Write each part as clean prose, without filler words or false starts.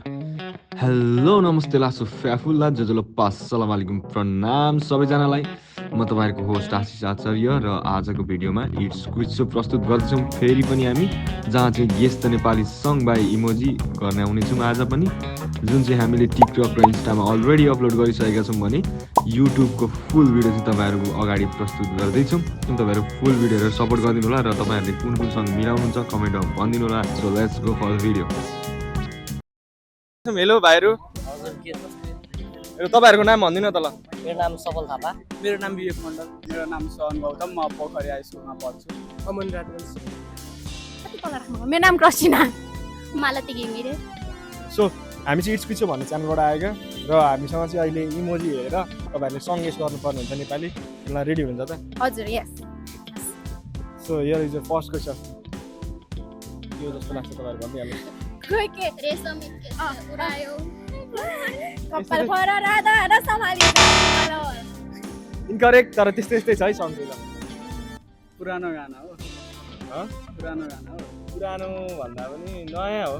Hello नमस्ते लासो फ्याफुल्ला जजलप्पा अस्सलाम वालेकुम प्रणाम सबैजनालाई म तपाईँहरूको होस्ट आशिष आचार्य र आजको भिडियोमा इट्स क्विज सो प्रस्तुत गर्दैछौँ फेरि पनि हामी जहाँ चाहिँ guess the Nepali song by emoji गर्न आउनेछौँ आज पनि जुन चाहिँ हामीले टिकटक र इन्स्टामा अलरेडी अपलोड गरिसकेका छौँ भने युट्युबको फुल भिडियो चाहिँ तपाईँहरूको अगाडि प्रस्तुत गर्दैछौँ तपाईँहरू फुल भिडियो हेरेर सपोर्ट गरिदिनु होला र तपाईँहरूले कुन कुन सङ मिलाउनुहुन्छ कमेन्टमा भनिदिनु होला so let's go for video. Hello भाइहरू, तपाईँहरूको नाम भनिदिनु त ल। मेरो नाम सफल थापा। मेरो नाम विवेक मण्डल। मेरो नाम सन गौतम। म पोखरी हाई स्कुलमा पढ्छु। अमन राजवंश। मेरो नाम कृष्णा मालती घिमिरे। सो हामी चाहिँ इट्स क्विज भन्ने च्यानलबाट आएका र हामीसँग चाहिँ अहिले इमोजी हेरेर तपाईँहरूले सङ गेस गर्नुपर्ने हुन्छ नेपाली। ल रेडी हुनुहुन्छ त? हजुर yes. So here is the first question. यो जस्तो लाग्छ तपाईँहरू भनिदिइहाल्नु। खोइ के रेशम उडायो कपाल फर राधा र सम्हाली जालो। इन्करेक्ट, तर त्यस्तै छ है सङ चाहिँ। पुरानो गाना हो। पुरानो गाना हो। पुरानो भन्दा पनि नयाँ हो।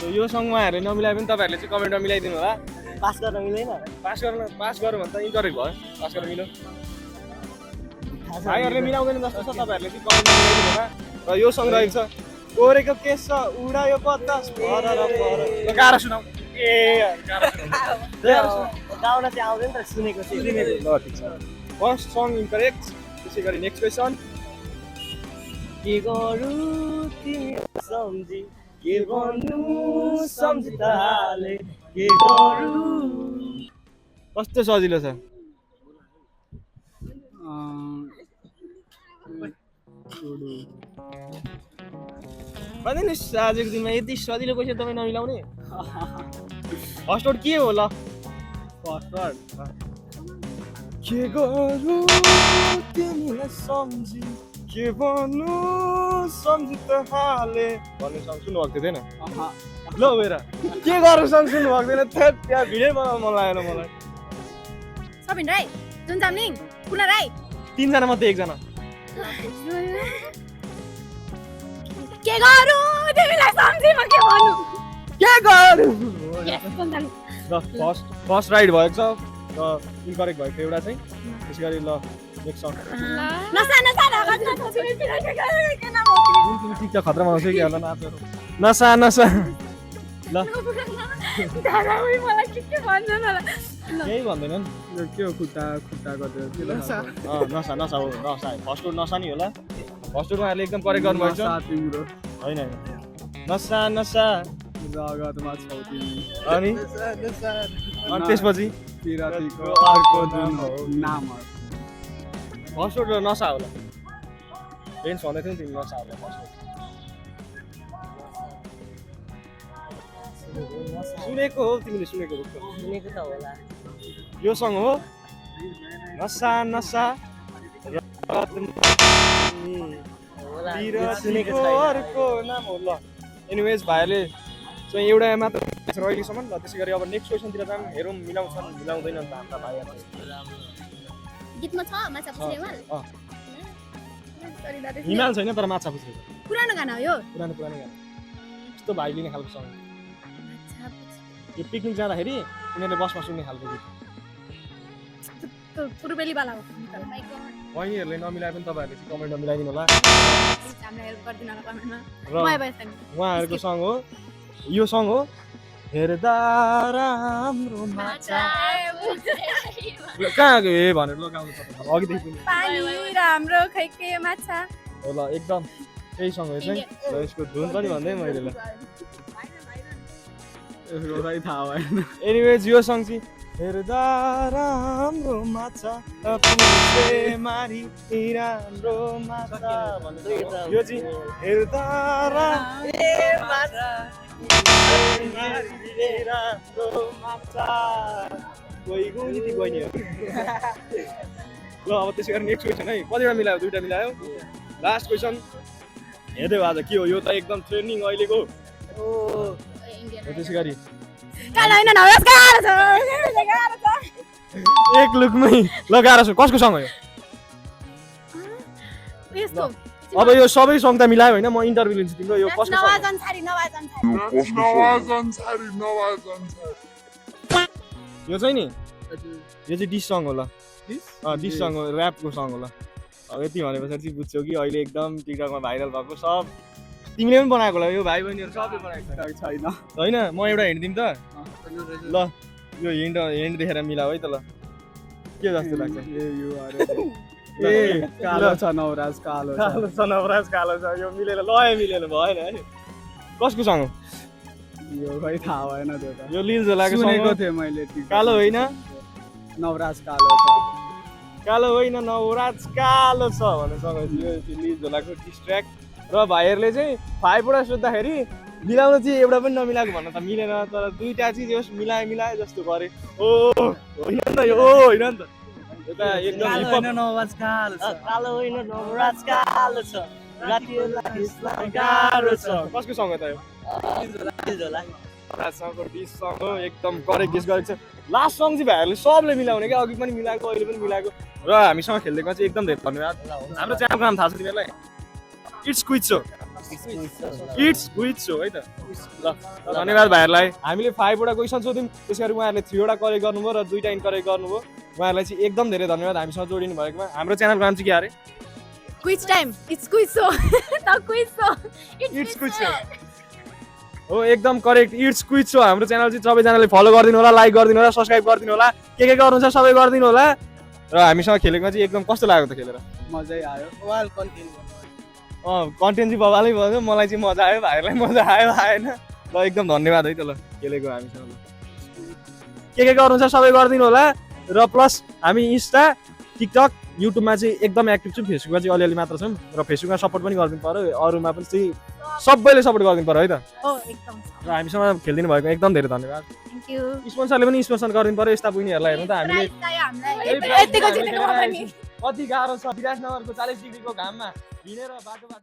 यो सङमा हेरेर नमिलाए पनि तपाईँहरूले चाहिँ कमेन्टमा मिलाइदिनु होला। पास गर्न मिलेन? पास गरौँ भन्दा इन्करेक्ट भयो। पास गरेर मिलो। भाइहरूले मिलाउँदैन जस्तो छ, तपाईँहरूले चाहिँ कमेन्टमा मिलाइदिनु होला। र यो सङ रहेको छ गोरेको केस छ उडायो बतास फर र फर। ल गाह्रो सुनाऊ। गाउन चाहिँ आउँदैन तर सुनेको चाहिँ। ल ठिक छ। First song incorrect. त्यसै गरी नेक्स्ट क्वेसन। के गरौँ तिमी सम्झी के भन्नु सम्झी त हाले के गरौँ। कस्तो सजिलो छ। भन्दिनुहोस् आजको दिनमा यति सजिलो क्वेसन तपाईँ नमिलाउने। फर्स्ट वर्ड के हो ल? फर्स्ट वर्ड के गरौँ तिमीलाई सम्झी के भन्नु सम्झी त हाले भन्ने सङ सुन्नुभएको थिएन? ल मेरा के गरौँ सङ सुन्नुभएको थिएन? थेट त्यहाँ भिडियो बनाउनु मन लागेन मलाई। सबिन राई, जुन जामनिङ, कुना राई। तीनजना मध्ये एकजना। के गरौँ तिमीलाई सम्झिमा के भन्नु। के गरौँ? यस जुन जामनिङ। ल फर्स्ट राइट भएको छ र इन्करेक्ट भएको एउटा चाहिँ। त्यसै गरी ल नेक्स्ट सङ। नसा नसा राखा छोरी पिरा के नाम हो। टिकटक खतरामा आउँछ कि होला नाचहरू। नसा नसा। ल दादा उही मलाई के भन्छन् होला। केही भन्दैनन्। यो के हो खुट्टा गर्दै के नसा नसा हो। नसा फर्स्ट वर्ड नसा नि होला। फर्स्ट वर्डमा अहिले एकदम करेक्ट गर्नुभएको छ। तिम्रो होइन नसा नसा रगतमा छौ तिमी। अनि त्यसपछि पिरातीको अर्को नाम हो। फर्स्ट वर्ड नसा होला। पेन्स भन्दै थियौ तिमी नसा होला फर्स्ट वर्ड। सुनेको हो तिमीले सुनेको हो। सुनेको त होला। यो सङ हो नसा नसा सुनेको अर्को नाम हो। ल एनिवेज भाइले चाहिँ एउटा मात्र अहिलेसम्म। ल त्यसै गरी अब नेक्स्ट क्वेसनतिर जाऊँ। हेरौँ मिलाउँछन् मिलाउँदैनन् त हाम्रा भाइहरू। गीतमा छ माछा पुछ्रे वाल। सरी दादा। हिमाल छैन तर माछा पुछ्रे। पुरानो गाना हो यो। पुरानो गाना यस्तो भाइ लिने खालको सङ। माछा पुछ्रे। यो पिकनिक जाँदाखेरि उनीहरूले बसमा सुन्ने खालको गीत। पुरुबेली वाला हो। बहिनीहरूले नमिलाए पनि तपाईँहरूले चाहिँ कमेन्टमा मिलाइदिनु होला। हामीलाई हेल्प गरिदिनु होला कमेन्टमा। र म भएछ नि। उहाँहरूको सङ हो यो सङ हो हेर्दा राम्रो माछा। कहाँ गयो भनेर ल गाउनु पर्छ अघिदेखि पनि। पानी राम्रो खै के माछा। हो ल एकदम त्यही सङ हो चाहिँ। ल यसको धुन पनि भन्दै मैले ल। यसको खै थाहा भएन। एनिवेज यो सङ चाहिँ हेर्दा राम्रो माछा पुछ्रे मारी राम्रो माछा भन्दै यो चाहिँ हेर्दा राम्रो माछा। कोही गुनी ती बहिनीहरू। ल अब त्यसै गरी नेक्स्ट क्वेसन है। कतिवटा मिलायो? दुईवटा मिलायो। लास्ट क्वेसन हेर्दै आज के हो? यो त एकदम ट्रेन्डिङ अहिलेको। त्यसै गरी एक लुकमै लगाएर कसको सङ हो यो? यस्तो अब यो सबै सङ्ग त मिलायो होइन म इन्टरभ्यू लिन्छु तिम्रो यो कसको नवाज सङ्ग अन्सारी यो चाहिँ नि यो चाहिँ डिस सङ्ग होला डिस सङ्ग हो ऱ्यापको सङ्ग होला अब यति भनेपछि चाहिँ बुझ्छौ कि अहिले एकदम टिकटकमा भाइरल भएको सब तिमीले पनि बनाएको होला यो भाइ बहिनीहरू सबले बनाएको छैन होइन म एउटा हिँड दिउँ त ल यो हिँड देखेर मिलाऊ है त ल के जस्तो लाग्छ ए कालो छ नवराज कालो छ नवराज कालो छ यो मिलेर मिलेन भएन है कसको सङ्ग हो यो खै थाहा भएन त्यो त यो लिल झोलाको सुनेको सङ्ग थिएँ मैले कालो होइन नवराज कालो छ कालो होइन नवराज कालो छ भन्ने सङ्ग यो लिल झोलाको डिस्ट्र्याक्ट र भाइहरूले चाहिँ 5 वटा सोद्धाखेरि मिलाउन चाहिँ एउटा पनि नमिलाएको भन्न त मिलेन तर दुईटा चिज यस मिलाए जस्तो गरे ओ होइन नि त यो होइन नि त यो त एकदम हिपहप नवराज कालो छ कालो होइन नवराज कालो छ रातिलाई गाह्रो छ कसको सङ्ग त यो झोला राजसँगको डिस सङ्ग हो एकदम करेक्ट गेस गरेको छ लास्ट सङ्ग चाहिँ भाइहरूले सबले मिलाउने क्या अघि पनि मिलाएको अहिले पनि मिलाएको र हामीसँग खेल्दैमा चाहिँ एकदम धेरै धन्यवाद हाम्रो च्यानलको नाम थाहा छ तिमीहरूलाई इट्स क्विज शो है त ल धन्यवाद भाइहरूलाई हामीले 5 वटा क्वेसन सोध्यौँ त्यस गरी उहाँहरूले 3 वटा करेक्ट गर्नुभयो र 2टा इनकरेक्ट गर्नुभयो उहाँहरूलाई चाहिँ एकदम धेरै धन्यवाद हामीसँग जोडिनु भएकोमा हाम्रो च्यानलको नाम चाहिँ के अरे quiz time it's quiz show त quiz show it's quiz show हो एकदम करेक्ट इट्स क्विज शो हाम्रो च्यानल चाहिँ सबैजनाले फलो गरिदिनु होला लाइक गरिदिनु होला सब्सक्राइब गरिदिनु होला के गर्नुहुन्छ सबै गरिदिनु होला र हामीसँग खेलेकोमा चाहिँ एकदम कस्तो लाग्यो त खेलेर मजै आयो वाल कन्टेन्ट कन्टेन्ट चाहिँ बबालै भयो मलाई चाहिँ मजा आयो भाइहरूलाई मजा आयो आएन ल एकदम धन्यवाद है त ल खेलेको हामीसँग के गर्नुहुन्छ सबै गरिदिनु होला र प्लस हामी इन्स्टा टिकटक युट्युबमा चाहिँ एकदम एक्टिभ छौँ फेसबुकमा चाहिँ अलिअलि मात्र छौँ र फेसबुकमा सपोर्ट पनि गरिदिनु पर्यो अरूमा पनि चाहिँ सबैले सपोर्ट गरिदिनु पर्यो है त हो एकदम र हामीसँग खेलिदिनु भएको एकदम धेरै धन्यवाद थ्यांक यू स्पोन्सरले पनि स्पोन्सर गरिदिनु पर्यो यस्ता बहिनीहरूलाई हेर्नु त हामीले यतिको जितेको पनि कति गाह्रो छ विराटनगरको 40 डिग्रीको घाममा हिँडेर बाटोमा